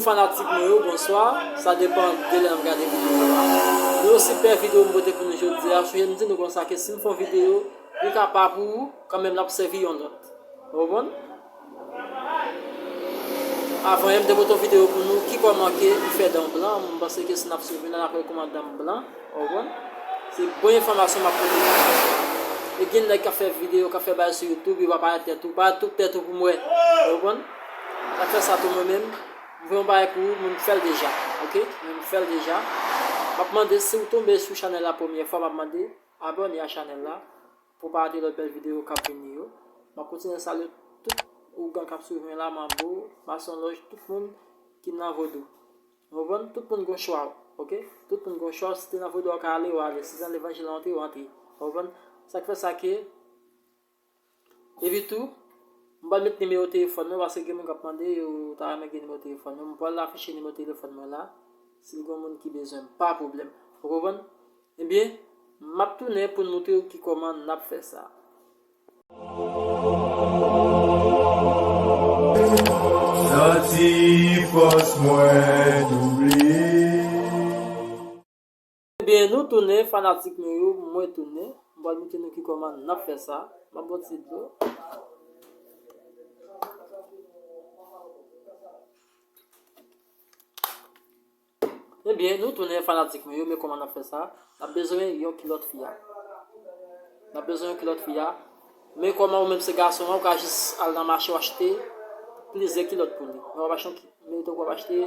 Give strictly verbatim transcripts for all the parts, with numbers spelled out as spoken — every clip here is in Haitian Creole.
Fanatik mwen yo, bonswa. Sa depann de lè n ap gade videyo a. Nou osi pè videyo m pote pou nou jodi a. Sonje m di nou konsa ke si m fè yon videyo, li ka pa pou ou, kanmenm l ap sèvi yon lòt. Ou konprann? Avan yè m te pote yon videyo pou nou ki kòman ke m fè dan blan. M panse ke si n ap swiv la, n ap wè kòman dan m blan. Ou konprann? Se bon enfòmasyon m ap pote. E gen nèg k ap fè videyo, k ap fè bagay sou YouTube, yo pa parèt tèt ou, parèt tout tèt ou pou m wè. Ou konprann? Sa k fè sa tou mwen menm, m voye yon bagay pou ou, mwen m fè l deja. Oke? Mwen m fè l deja. M ap mande, si w tonbe sou chanèl la premyè fwa, m ap mande abòne a chanèl la pou pa rate lòt bèl videyo k ap vini yo. M ap kontinye salye tout ougan k ap swiv mwen la, manbo, masonlòj, tout moun ki nan vodou. Ou konprann? Tout moun gon chwa, oke? Tout moun gon chwa, si te nan vodou a w ka ale, w ale. Si se nan levanjil la w antre, w antre. Ou konprann? Sa k fè sa ke, epi tou, m pral met nimewo telefòn mwen, paske gen moun k ap mande, yo ta renmen gen nimewo telefòn mwen. M pral afiche nimewo telefòn mwen la. Si gon moun ki bezwen m, pa pwoblèm. Ou konprann? Ebyen, m ap tounen pou n montre w ki kòman n ap fè sa. Santi fòs mwen double. Ebyen, nou tounen, fanatik nou yo, mwen tounen. M pral montre nou ki kòman n ap fè sa. M ap bwè ti dlo. Ebyen, nou tounen, fanatik mwen yo, men kòman n ap fè sa? N ap bezwen yon kilòt fi a. N ap bezwen yon kilòt fi a. Men kòman ou menm se gason an, ou ka jis al nan mache w achte plizyè kilòt pou li. Men w ap achte yon ki-, men tankou w ap achte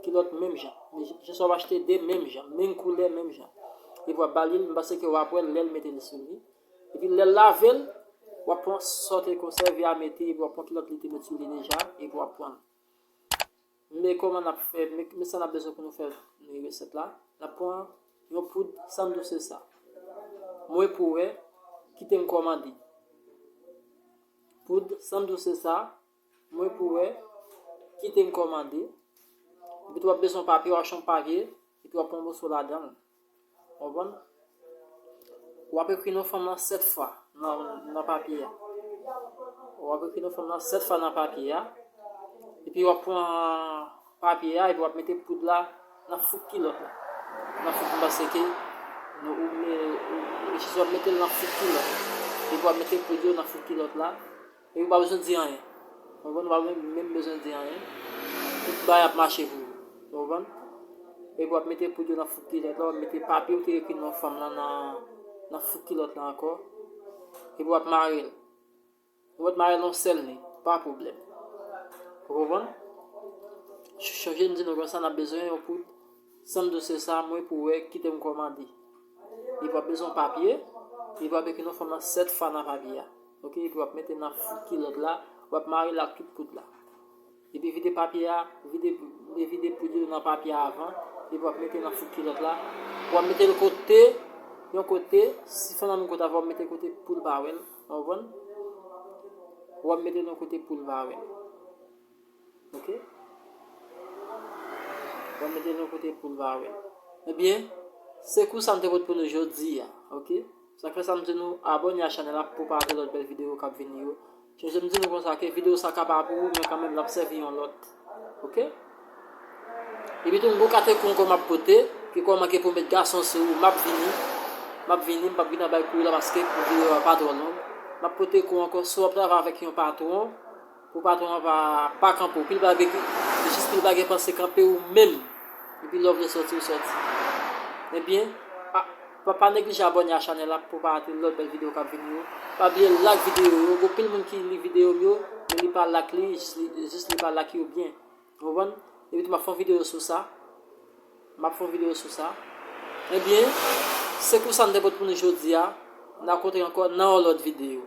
kilòt menm jan. Men j-, jis w ap achte de menm jan, menm koulè, menm jan. Epi w ap ba li l, m panse ke w ap wè l lè l mete l sou li. Epi lè l lave l, w ap pran sa w te konsève a mete, epi w ap pran kilòt li te met sou li deja, epi w ap pran l. Men kòman n ap fè, men, men sa n ap bezwen pou nou fè, men resèt la. N ap pran yon poud sanm dousesa. Mwen pou wè, kite m kòmande. Poud sanm dousesa, mwen pou wè, kite m kòmande. Epi tou w ap bezwen papye, w ap achte yon papye, epi w ap pran yon moso ladan l. Ou konprann? W ap ekri non fanm nan sèt fwa nan, nan papye a. W ap ekri non fanm nan sèt fwa nan papye a. Epi w ap pran papye a, epi w ap mete poud la nan fouk kilòt la. Nan fouk, m panse ke nou, ou, ou, ou, w ap mete l nan fouk kilòt. Epi w ap mete poud yo nan fouk kilòt la. Epi w pa bezwen di anyen. Ou konprann? Ou pa menm, menm bezwen di anyen. Tout bagay ap mache pou ou. Ou konprann? Epi w ap mete poud yo nan fouk kilòt la, w ap mete papye ou te ekri non fanm lan nan, nan fouk kilòt la ankò. Epi w ap mare l. Ou mèt mare l yon sèl ni, pa pwoblèm. Ou konprann? Ch-, chonje m di nou konsa, n ap bezwen yon poud sanm dousesa, mwen pou wè, kite m kòmande. Epi w ap bezwen yon papye, epi w ap ekri non fanm lan sèt fwa nan papye a. Oke, epi w ap mete nan fouk kilòt la, w ap mare l ak tout poud la. Epi vide papye a, vide, vide poud yo nan papye a avan, epi w ap mete nan fouk kilòt la. W ap mete l kote, yon kote, si fanm nan menm kote avè w, w ap mete kote pou l pa wè l, w konprann? W ap mete l yon kote pou l pa wè l. Oke? W ap mete l yon kote pou l pa wè l. Ebyen, se kou sa m te pote pou nou jodi a, oke? Sa k fè sa m di nou abòne a chanèl la pou pa rate lòt bèl videyo k ap vini yo. Chonje m di nou konsa ke videyo sa ka pa pou ou, men kanmenm l ap sèvi yon lòt. Oke? Epi tou, m gon kate kou ankò m ap pote, ke kòman ke pou met gason sou ou, m ap vini. M ap vini, m p ap gentan bay kou la paske pou videyo a pa twò long. M ap pote kou ankò, si w ap travay avèk yon patwon, pou patwon an pa, pa kanpe w. Pil bagay, jis pil bagay panse kanpe w menm. Epi lè w vle sòti, w sòti. Ebyen, pa, pa, pa neglije abòne a chanèl la pou pa rate lòt bèl videyo k ap vini yo. Pa bliye like videyo yo. Gon pil moun ki li videyo m yo, men li pa like li, jis li, jis li pa like yo byen. Ou konprann? Epi tou, m ap fè yon videyo sou sa. M ap fè yon videyo sou sa. Ebyen, se kou sa m te pote pou nou jodi a. N a kontre ankò nan yon lòt videyo.